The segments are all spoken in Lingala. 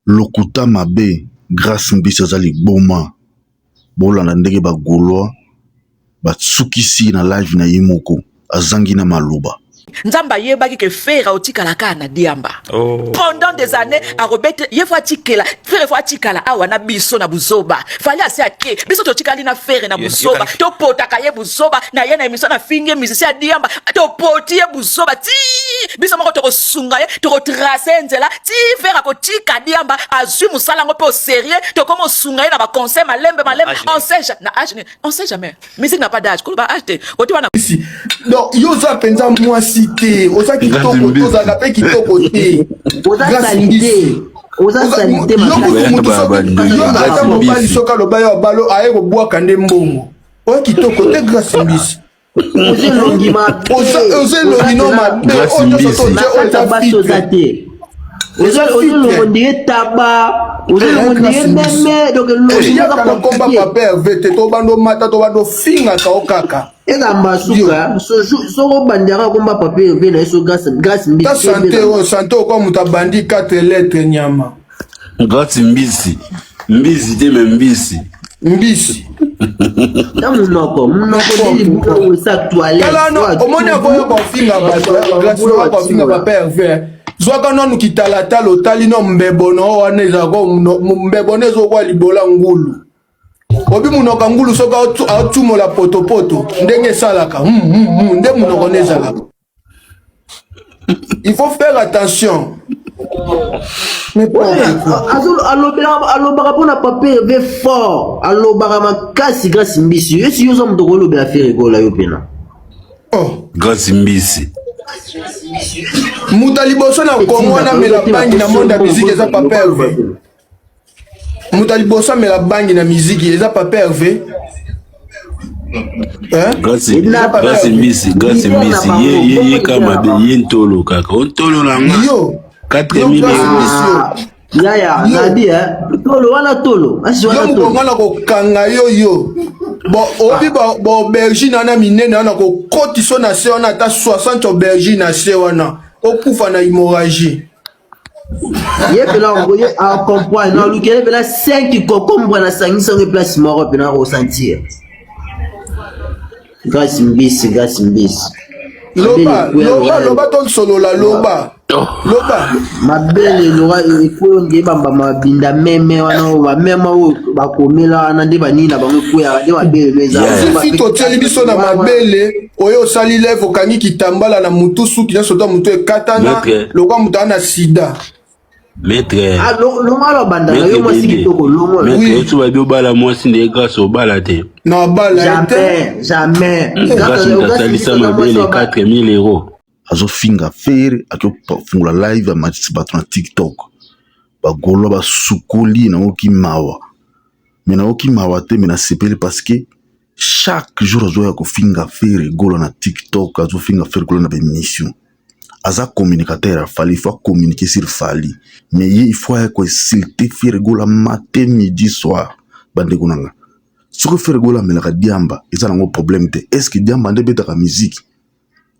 Lokuta mabe Grace Mbisi aza liboma bolanda ndenge ba golois basukisi na live na ye moko azangi na maloba. Nzambe ayebaki ke Ferre akotikala kaka na diamba oh. Pendant des années akobete ye fo atikela Ferre fo atikala awa na biso na buzoba. Fally asi ake biso totikali na Ferre na buzoba, topotaka ye buzoba na ye na emission na fingi ye musicien ya diamba, topoti ye buzoba ti biso moko tokosunga ye, tokotrace ye nzela ti Ferre akotika diamba, azwi mosala yango mpe au sérieux, tokomi osunga ye na baconseil malembe malembe. On sait na âge, on sait jamais, musique n'a pas d'âge, koloba âge te oti wana. Donc yo oza mpenza mwasi te, oza kitoko te, ozalaka mpe kitoko te. Oza salite, oza salite. Yo kutu motu soki ata mobali soki aloba yo abalo aye kobwaka nde mbongo. Oya kitoko te, Grâce Mbisi. Oza elongi mabe. Oza elongi no mabe. Oyo nyonso totie oyo eza fitre te. Oza elongo ndenge taba, oza elongo ndenge meme, donc elongi yaka na komba papa Herve te, tobanda omata, tobanda ofingaka o kaka. Eza mbasuka soko obandaka komba papa Herve na ye so Grâce Grâce Mbisi. Ta sante oyo sante okwa moto abandi 4 lettres nyama. Grâce Mbisi mbisi te me mbisi. Mbisi. Na munoko munoko nde libuka oyo esa toilette. Tala no omoni akoya kofinga bato Grâce oyo kofinga papa Herve. Zwaka nanu kitalatala otali no mbebo no wana ezalaka mbebo no ezokwa libola ngulu. Obi munoko ya ngulu soki aotumola potopoto ndenge esalaka nde munoko no ezalaka. Il faut faire attention. Alobaka mpona papa Herve fort, alobaka makasi. Grâce Mbisi, yo si yo oza moto okolobela Ferre Gola yo mpena. Oh. Grâce Mbisi. Moto ya liboso na Kongo wana amela bangi na monde ya musique eza papa Herve. Moto ya liboso amela bangi na miziki eza papa Herve. Grâce Mbisi, Grâce Mbisi, ye ye ye kama be ye ntolo kaka. O ntolo na nga. Yo. 4000 euros. Yaya, nabi eh. Tolo wana tolo. Asi wana tolo. Yo mukongana kokanga yo yo. Bon, obi ba ba aubergine wana minene wana kokotisa na se wana ata 60 aubergine na se wana okufa na hémorragie. Ye mpena ye acomprendre na olukele mpena 5 kokombra na sangisa yango place moko mpena akosentir. Grâce Mbisi, Grâce Mbisi. Loba, loba, loba tosolola, loba. Loba. Mabele elora ekweyo nde bamba mabinda meme wana oyo bameme oyo bakomela wana nde banini na bango ekweyaka nde mabele no eza. Fifi totieli biso na mabele oyo osali leve okangi kitambala na mutu suki nyonso to mutu ekatana lokwa moto ana sida. Maître. Ah, longola obanda na yo mwasi kitoko longola. Maître, oyo babi obala mwasi nde Grâce obala te. Na obala jamais, jamais. Grâce moto asalisa mabele 4000 euros. Azofinga Ferre, akofungola live amatisi bato na TikTok. Bagolois basukoli, nayoki mawa. Mais nayoki mawa te, mais nasepeli parce que chaque jour azoya kofinga Ferre Gola na TikTok, azofinga Ferre Gola na ba émission. Aza communicateur ya Fally, il faut communiquer sur Fally. Mais ye il faut aya koinsulter Ferre Gola matin, midi, soir. Bandeko nanga. Soki Ferre Gola amelaka diamba, eza nango problème te. Est-ce que diamba nde ebetaka musique?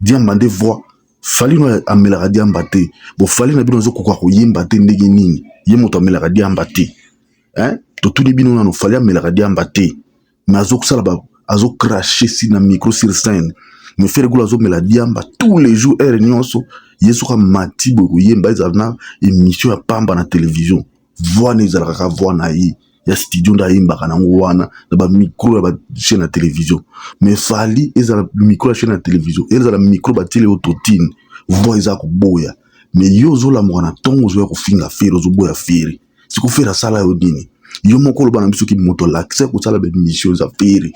Diamba nde voix? Fally no amelaka diamba te. Bo Fally na bino azokoka koyemba te ndenge nini? Ye moto amelaka diamba te. Hein? Totuni bino nano, Fally amelaka diamba te. Mais azokosala ba azocracher si na micro sur scène. Mais Ferre Gola azomela diamba tous les jours heure nyonso. Ye soki amati boye koyemba ezala na émission ya pamba na télévision. Voix na ezalaka kaka voix na ye ya studio nde ayembaka nango wana na bamicro ya bachaîne ya télévision. Mais Fally ezala micro ya chaîne ya télévision, ezala micro batiele autotune, voix eza koboya. Mais yo ozolamuka na ntongo ozoya kofinga Ferre, ozoboya Ferre. Siko Ferre asala yo nini? Yo moko oloba na biso ki moto alakisa kosala baémission eza Ferre.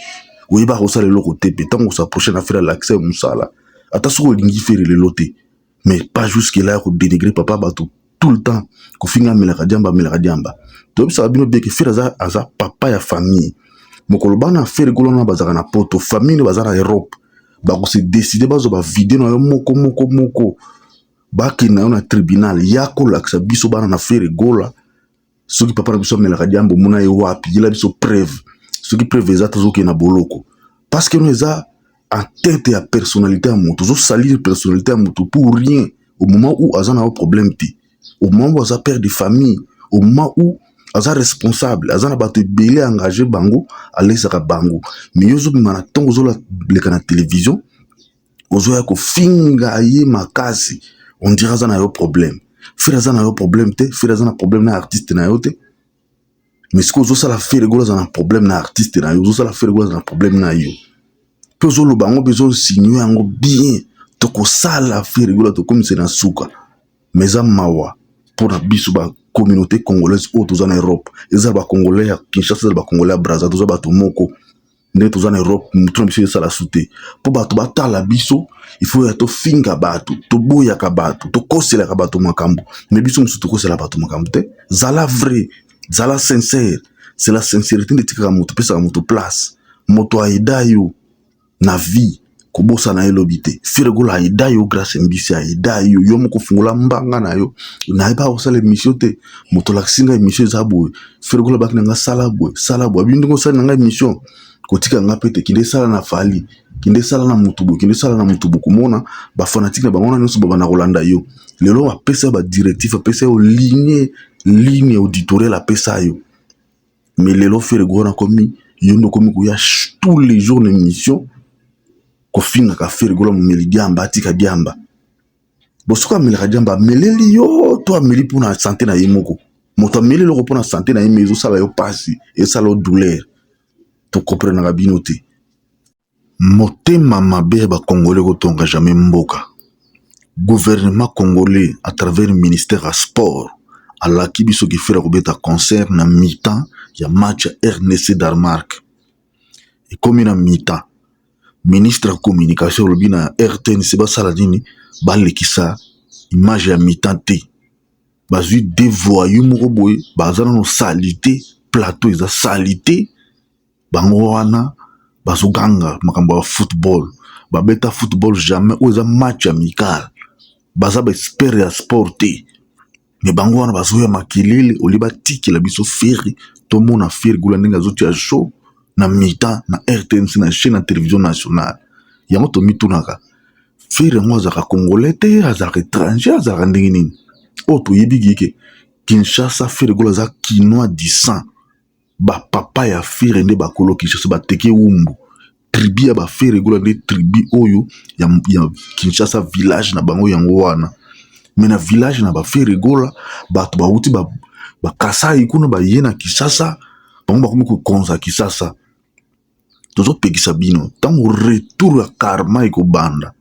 Oyebaka kosala eloko te mpe ntango os'approche na Ferre alakisa yo mosala. Ata soki olingi Ferre lelo te, mais pas jusque là ya kodénigrer papa bato tout le temps, kofinga amelaka diamba, amelaka diamba. Toyebisaka bino bien ke Ferre aza papa ya famille. Mokolo bana Ferre Gola wana bazalaka na poto, famille ne baza na Europe, bakose décider bazwa bavideo na yo moko moko moko, bakende na yo na tribunal ya kolakisa biso bana na Ferre Gola. Soki papa na biso amelaka diamba, omona ye wapi? Yela biso preuve. Soki preuve eza, tozokende na boloko parce que no eza en tête ya personnalité ya moto. Ozosalir personnalité ya moto pour rien au moment où aza na yo problème te, au moment où aza père de famille. Au moment où aza responsable, aza na bato ebele engage bango, alesaka bango, mais yo ozobima na ntongo, ozoleka na télévision, ozoya kofinga ye makasi, on dirait aza na yo problème. Ferre aza na yo problème te. Ferre aza na problème na artiste na yo te. Mais sikoyo ozosala Ferre Gola aza na problème na artiste na yo, ozosala Ferre Gola aza na problème na yo, mpe ozoloba yango mpe ezosinue yango bien. Tokosala Ferre Gola, tokomisa na suka. Mais eza mawa mpona biso bacommunauté congolaise oyo toza na Europe. Eza bacongolais ya Kinshasa, eza bacongolais ya Braza, toza bato moko. Ndenge toza na Europe, motu na biso esala su te mpo bato batala biso. Il faut ya tofinga bato, toboyaka bato, tokoselaka bato makambo. Mais biso mosusu tokosela bato makambo te. Zala vrai, zala sincère. C'est la sincérité nde etikaka moto, epesaka moto place. Moto aida yo na vie, kobosana ye lobi te. Ferre Gola aida yo, Grâce Mbisi aida yo. Yo moko fungola mbanga na yo. Nayeba kosala émission te, moto olakisi nga émission eza boye. Ferre Gola baki na nga: "Sala boye, sala boye." Abi ndenge osali na nga émission, kotika nga mpe te. Kende esala na Fally, kende esala na motu boye, kende esala na motu boye. Komona bafanatiques na bango wana nyonso babanda kolanda yo. Lelo apesa yo badirective, apesa yo ligne éditoriale, apesa yo. Mais lelo Ferre Gola akomi, yo nde okomi koya tous les jours na émission kofingaka Ferre Gola, momeli diamba, atika diamba. Bo soki amelaka diamba, ameleli yo to ameli mpona santé na ye moko? Moto ameli eloko mpona santé na ye, mais ezosala yo mpasi, ezosala yo douleur. Tokomprenaka bino te. Motema mabe ya bacongolais kotonga jamais mboka. Gouvernement congolais, à travers ministère ya sport, alaki biso ke Ferre kobeta concert na mi-temps ya match ya RDC Danemark. Ekomi na mi-temps, ministre ya communication alobi na RTNC basala nini? Balekisa image ya mi-temps te. Bazwi deux voyous moko boye, baza nano sali te, plateau eza sali te. Bango wana bazoganga makambo ya football, babeta football jamais. Oyo eza match amical, baza baexpert ya sport te, mais bango wana bazoya makelele olie. Batikela biso Ferre, tomona Ferre Gola ndenge azotia show na mi-temps na RTNC, na chaîne ya télévision nationale. Yango tomitunaka: Ferre yango azalaka congolais te, azalaka étranger, azalaka ndenge nini? Oyo toyebi ke Kinshasa, Ferre Gola aza kinois du sang. Bapapa ya Ferre nde bakolo Kinshasa, bateke wumbu. Tribu ya baFerre Gola nde tribu oyo ya Kinshasa, village na bango yango wana. Mais na village na baFerre Gola, bato bauti bakasai kuna, baye na Kinshasa, bango bakomi kokonza Kinshasa. Tozopekisa bino, ntango retour ya karma ekobanda,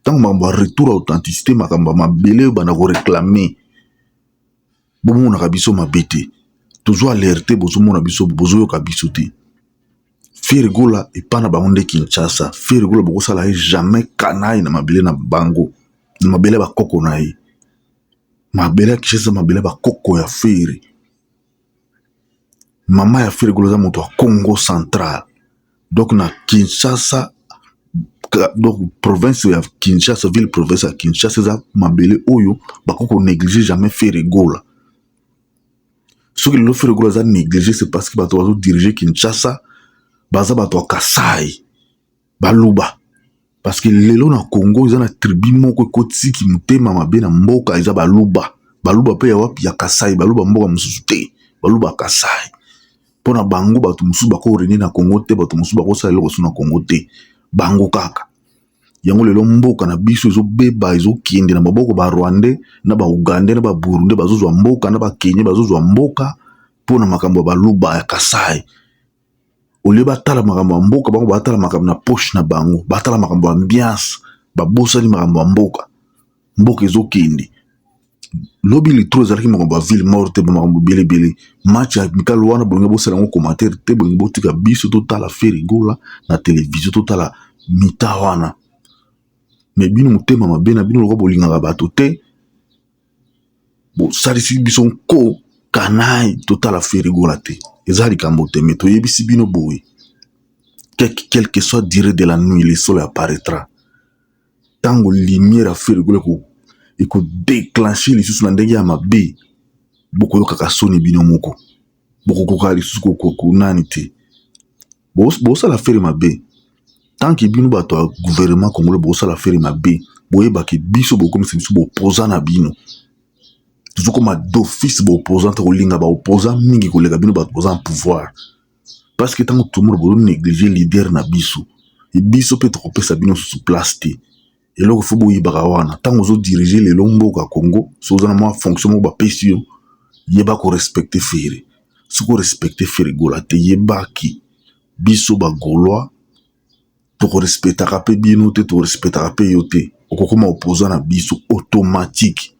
ntango makambo ya retour ya authenticité, makambo ya mabele oyo banda koréclamer, bomonaka biso mabe te. Tozo alerte, bozomona biso, bozoyoka biso te. Ferre Gola epa na bango nde Kinshasa. Ferre Gola bokosala ye jamais kanai na mabele na bango, na mabele ya bakoko na ye. Mabele ya Kinshasa, mabele ya bakoko ya Ferre. Mama ya Ferre Gola aza moto ya Congo Central, donc na Kinshasa, donc province ya Kinshasa, ville province ya Kinshasa eza mabele oyo bakoki konégliger jamais Ferre Gola. Soki lelo Ferre Gola aza négligé, c'est parce que bato bazodirige Kinshasa baza bato ya Kasai, Baluba. Parce que lelo na Congo eza na tribu moko ekotiki motema mabe na mboka, eza Baluba. Baluba mpe ya wapi? Ya Kasai. Baluba mboka mosusu te, Baluba ya Kasai. Mpo na bango, bato mosusu bakorégner na Congo te, bato mosusu bakosala eloko mosusu na Congo te, bango kaka. Yango lelo mboka na biso ezobeba, ezokende na maboko barwandais na baugandais na baburundais. Bazozwa mboka na bakenya, bazozwa mboka mpo na makambo ya Baluba ya Kasai. Au lieu batala makambo ya mboka, bango batala makambo na poche na bango, batala makambo ya ambiance, babosani makambo ya mboka. Mboka ezokende. Lobi litro ezalaki makambo ya ville morte, makambo ebele. Match ya amical wana, bolingi bosala yango commentaire te, bolingi botika biso totala Ferre Gola na télévision, totala mi-temps wana. Mais bino motema mabe na bino, lokola bolingaka bato te, bosalisi biso nko kanai totala Ferre Gola te. Eza likambo te, mais toyebisi bino boye: quel que soit durée de la nuit, le soleil apparaîtra. Ntango lumière ya Ferre Gola ekodéclencher lisusu na ndenge ya mabe, bokoyokaka soni bino moko, bokokoka lisusu konani te. Bosala Ferre mabe. Tant que bino bato ya gouvernement congolais bosala Ferre mabe, boyebaki biso bokomisa biso bopoza na bino. Tozokoma d'office baopposant, tokolinga baopposant mingi koleka bino bato boza na pouvoir, parce que ntango tomona bozo néglige leader na biso, biso mpe tokopesa bino susu place te. Eloko fo boyibaka wana, ntango ozodirige lelo mboka Congo, so oza na mwa fonction moko bapesi yo, yeba korespecte Ferre. Soki orespecte Ferre Gola te, yebaki biso bagaulois tokorespectaka mpe bino te, tokorespectaka mpe yo te, okokoma opposant na biso automatique.